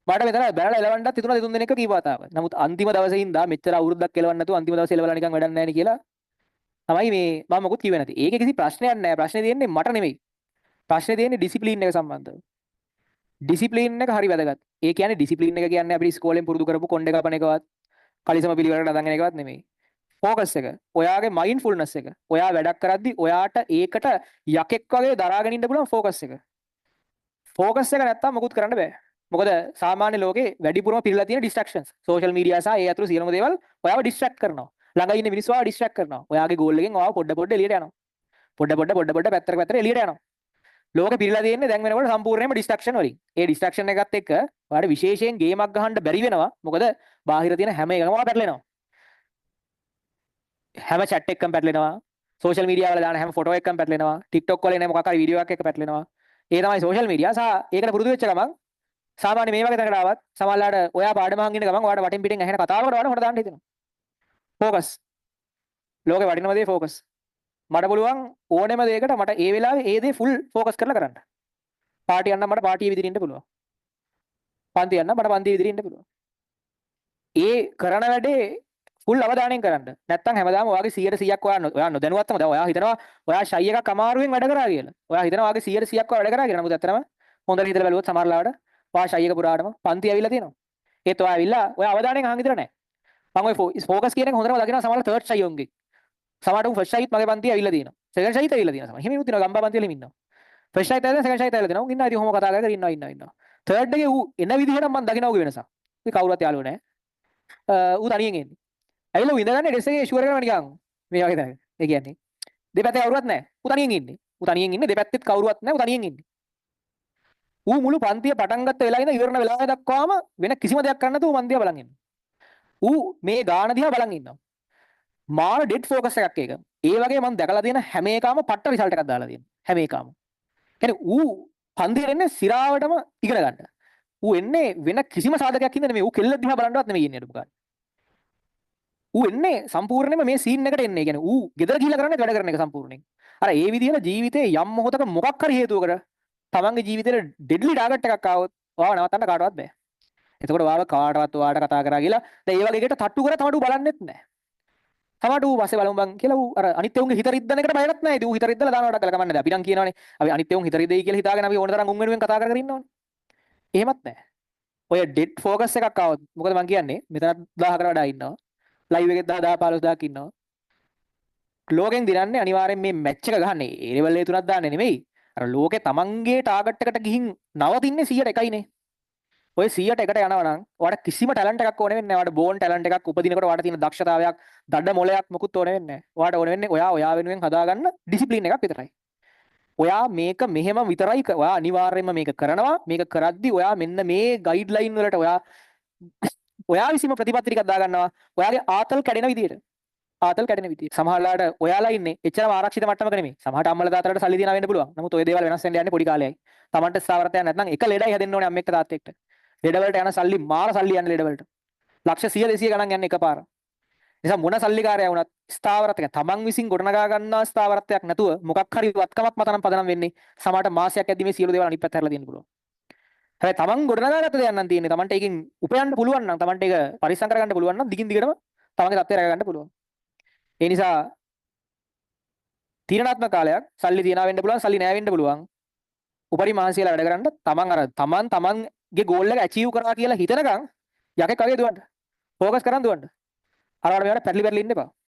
මට මෙතන බැනලා එලවන්නත් හිතුණා දෙතුන් දෙනෙක්ව කීප වතාවක්. නමුත් අන්තිම දවසේ ඉඳා මෙච්චර අවුරුද්දක් එලවන්න නැතුව අන්තිම දවසේ එලවලා නිකන් වැඩක් නැහැ නේ කියලා තමයි මේ මම මොකුත් කිව්වේ නැති. ඒකේ කිසි ප්‍රශ්නයක් නැහැ. ප්‍රශ්නේ තියෙන්නේ මට නෙමෙයි. ප්‍රශ්නේ තියෙන්නේ ඩිසිප්ලින් එක සම්බන්ධව. ඩිසිප්ලින් එක හරි වැදගත්. ඒ කියන්නේ ඩිසිප්ලින් එක කියන්නේ අපි ඉස්කෝලෙන් පුරුදු කරපු කොණ්ඩේ කපන එකවත්, කලිසම පිළිවෙලකට හදන් යන එකවත් නෙමෙයි. ෆෝකස් එක, ඔයාගේ මයින්ඩ්ෆුල්නස් එක. ඔයා වැඩක් කරද්දි ඔයාට ඒකට යකෙක් වගේ දරාගෙන ඉන්න පුළුවන් ෆෝකස් එක. ෆෝකස් එක නැත්තම් මොකුත් කරන්න බෑ. මොකද සාමාන්‍ය ලෝකේ වැඩිපුරම පිරලා තියෙන ඩිස්ට්‍රැක්ෂන්ස්. සෝෂල් මීඩියා සහ ඒ අතුරු සියලුම දේවල් ඔයාව ඩිස්ට්‍රැක්ට් කරනවා. ළඟ ඉන්න මිනිස්සු ඔයාව ඩිස්ට්‍රැක්ට් කරනවා. ඔයාගේ ගෝල් එකෙන් ඔයාව පොඩ පොඩ එළියට යනවා. පොඩ පොඩ පොඩ පොඩ පැත්තට පැත්තට එළියට යනවා. ලෝකෙ පිරලා තියෙන්නේ දැන් වෙනකොට සම්පූර්ණයෙන්ම ඩිස්ට්‍රැක්ෂන් වලින්. ඒ ඩිස්ට්‍රැක්ෂන් එකත් එක්ක ඔයාට විශේෂයෙන් ගේමක් ගහන්න බැරි වෙනවා. මොකද බාහිර තියෙන හැම එකම ඔයා පැටලෙනවා. හැම චැට් එකකම පැටලෙනවා. සෝෂල් මීඩියා වල දාන හැම ෆොටෝ එකකම පැටලෙනවා. TikTok වල එන මොකක් හරි වීඩියෝ එකක් එක්ක පැටලෙනවා. ඒ තමයි සෝෂල් මීඩියා. සහ ඒකට පුරුදු වෙච්ච ගමන් සාමාන්‍ය මේ වගේ තැනකට ආවත් සමහරලාට ඔයා පාඩම අහන් ඉන්න ගමන් ඔයාට වටෙන් පිටෙන් ඇහෙන කතාවකට ඔයාට හොට දාන්න හිතෙනවා. ෆෝකස්. ලෝකේ වටිනම දේ ෆෝකස්. මට පුළුවන් ඕනෙම දෙයකට මට ඒ වෙලාවේ ඒ දේ ෆුල් ෆෝකස් කරලා කරන්න. පාටි යන්න මට පාටියේ විදිහට ඉන්න පුළුවන්. පන්ති යන්න මට පන්තියේ විදිහට ඉන්න පුළුවන්. ඒ කරන වැඩේ ෆුල් අවධානයෙන් කරන්න. නැත්තම් හැමදාම ඔයාගේ 100%ක් ඔයා ඔයා නොදැනුවත්වම දැන් ඔයා හිතනවා ඔයා ෂයි එකක් අමාරුවෙන් වැඩ කරා කියලා. ඔයා හිතනවා ඔයාගේ 100%ක් ඔයා වැඩ කරා කියලා. නමුත් ඇත්තටම හොඳට හිතලා බැලුවොත් සමහර ලාවට ඔයා ෂයි එක පුරාටම පන්ති ඇවිල්ලා තියෙනවා. ඒත් ඔයා ඇවිල්ලා ඔයා අවධානයෙන් අහන් විතර නෑ. මම ඔය ෆෝකස් කියන එක හොඳටම දකිනවා සමහර තර්ඩ් ෂයි උන්ගේ. සමහරට උන් ෆස්ට් ෂයිත් මගේ පන්තියේ ඇවිල්ලා තියෙනවා. සෙකන්ඩ් ෂයිත් ඇවිල්ලා තියෙනවා සමහර. එහෙම ඉන්නුත් ඉන්නවා, ගම්බා පන්තිවල එහෙම ඉන්නවා. ෆස්ට් ෂයිත් ඇවිල්ලා සෙකන්ඩ් ෂයිත් ඇවිල්ලා තියෙනවා. උන් ඉන්නවා ඉතින් ඔහොම කතා කර කර ඉන්නවා ඉන්නවා ඉන්නවා. තර්ඩ් එකේ ඌ එන විදිහට මම දකිනවා ඌගේ වෙනසක්. ඉතින් කවුරුවත් යාළුවෝ නෑ. ඌ තනියෙන් එන්නේ. ඇවිල්ලා ඌ ඉඳගන්නේ ඩෙස්ක් එකේ ෂුවර් එකම නිකන් මේ වගේ තැනක. ඒ කියන්නේ දෙපැත්තේ කවුරුවත් නෑ. ඌ තනියෙන් ඉන්නේ. ඌ තනියෙන් ඉන්නේ, දෙපැත්තෙත් කවුරුවත් නෑ. ඌ තනියෙන් ඉන්නේ. ඌ මුළු පන්තිය පටන් ගත්ත වෙලාව ඉඳන් ඉවරන වෙලාව දක්වාම වෙන කිසිම දෙයක් කරන්න නැතුව මන් දිහා බලන් ඉන්නවා. ඌ මේ ගාන දිහා බලන් ඉන්නවා. මාර ඩෙඩ් ෆෝකස් එකක් ඒක. ඒ වගේ මං දැකලා තියෙන හැම එකම පට්ට රිසල්ට් එකක් දාලා තියෙනවා. හැම එකම. කියන්නේ ඌ පන්තියට එන්නේ සිරාවටම ඉගෙන ගන්න. ඌ එන්නේ වෙන කිසිම සාධකයක් හින්දා නෙමෙයි. ඌ කෙල්ල දිහා බලන්නවත් නෙමෙයි එන්නේ අඩුම ගානේ. ඌ එන්නේ සම්පූර්ණයෙන්ම මේ සීන් එකට එන්නේ. ඒ කියන්නේ ඌ ගෙදර ගිහිල්ලා කරන්නේ වැඩ කරන එක සම්පූර්ණයෙන්. අර ඒ විදිහට ජීවිතේ යම් මොහොතක මොකක් හරි හේතුවකට තමන්ගේ ජීවිතේට ඩෙඩ්ලි ටාගට් එකක් ආවොත් ඔයාව නවත්තන්න කාටවත් බෑ. එතකොට ඔයාව කාටවත් ඔයාට කතා කරා කියලා දැන් ඒ වගේ එකට තට්ටු කරා තමට ඌ බලන්නෙත් නෑ. තමට ඌ පස්සේ බලමු බං කියලා ඌ අර අනිත් උන්ගේ හිත රිද්දන එකට බයවත් නෑ. ඉතින් ඌ හිත රිද්දලා දානවට ගාලා කමන්නේ නෑ. අපි නම් කියනවනේ අපි අනිත් උන් හිත රිදෙයි කියලා හිතාගෙන අපි ඕන තරම් උන් වෙනුවෙන් කතා කර කර ඉන්නවනේ. එහෙමත් නෑ. ඔය ඩෙඩ් ෆෝකස් එකක් ආවොත් මොකද මං කියන්නේ, මෙතනත් 1000කට වඩා ඉන්නවා. ලයිව් එකෙත් 10 10 15,000ක් ඉන්නවා. ලෝකෙන් දිනන්නේ අනිවාර්යෙන් මේ මැච් එක ගහන්නේ ඒ ලෙවල් ඒ තුනක් දාන්නේ නෙමෙයි. අර ලෝකේ තමන්ගේ ටාගට් එකට ගිහින් නවතින්නේ 100ට එකයිනේ. ඔය 100ට එකට යනවා නම් ඔයාට කිසිම ටැලන්ට් එකක් ඕනේ වෙන්නේ නැහැ. ඔයාට බෝන් ටැලන්ට් එකක්, උපදිනකොට ඔයාට තියෙන දක්ෂතාවයක්, දඩ මොලයක් මොකුත් ඕනේ වෙන්නේ නැහැ. ඔයාට ඕනේ වෙන්නේ ඔයා ඔයා වෙනුවෙන් හදාගන්න ඩිසිප්ලින් එකක් විතරයි. ඔයා මේක මෙහෙම විතරයි, ඔයා අනිවාර්යයෙන්ම මේක කරනවා. මේක කරද්දි ඔයා මෙන්න මේ ගයිඩ්ලයින් වලට ඔයා ඔයා විසින්ම ප්‍රතිපත්ති ටිකක් දාගන්නවා. ඔයාගේ ආතල් කැඩෙන විදියට. ආතල් කැඩෙන විදියට. සමහරලාට ඔයාලා ඉන්නේ එච්චරම ආරක්ෂිත මට්ටමක නෙමෙයි. සමහරට අම්මලා තාත්තලාට සල්ලි තියනවා වෙන්න පුළුවන්. නමුත් ඔය දේවල් වෙනස් වෙන්න යන්නේ පොඩි කාලෙයි. තමන්ට ස්ථාවරත්වයක් නැත්නම් එක ලෙඩයි හැදෙන්න ඕනේ අම්මෙක්ට තාත්තෙක්ට. ලෙඩ වලට යන සල්ලි මාර සල්ලි යන ලෙඩ වලට. ලක්ෂ 100 200 ගණන් යන්නේ එකපාර. නිසා මොන සල්ලිකාරයා වුණත් ස්ථාවරත්වයක් තමන් විසින් ගොඩනගා ගන්නා ස්ථාවරත්වයක් නැතුව මොකක් හරි වත්කමක් මත නම් පදනම් වෙන්නේ සමහරට මාසයක් යද්දි මේ සියලු දේවල් අනිත් පැත්ත හැරලා තියෙන්න පුළුවන්. හැබැයි තමන් ගොඩනගාගත්ත දෙයක් නම් තියෙන්නේ තමන්ට ඒකෙන් උපයන්න පුළුවන් නම්, තමන්ට ඒක පරිස්සම් කරගන්න පුළුවන් නම් දිගින් දිගටම තමන්ගේ තත්ත්වය රැක ගන්න පුළුවන්. ඒ නිසා තීරණාත්මක කාලයක් සල්ලි තියනා වෙන්න පුළුවන්, සල්ලි නෑ වෙන්න පුළුවන්. උපරිම මහන්සි වෙලා වැඩ කරන්න, තමන් අර තමන් තමන්ගේ ගෝල් එක ඇචීව් කරා කියලා හිතනකම් යකෙක් වගේ දුවන්න. ෆෝකස් කරන් දුවන්න. අරවට මෙයාට පැටලි පැටලි ඉන්න එපා.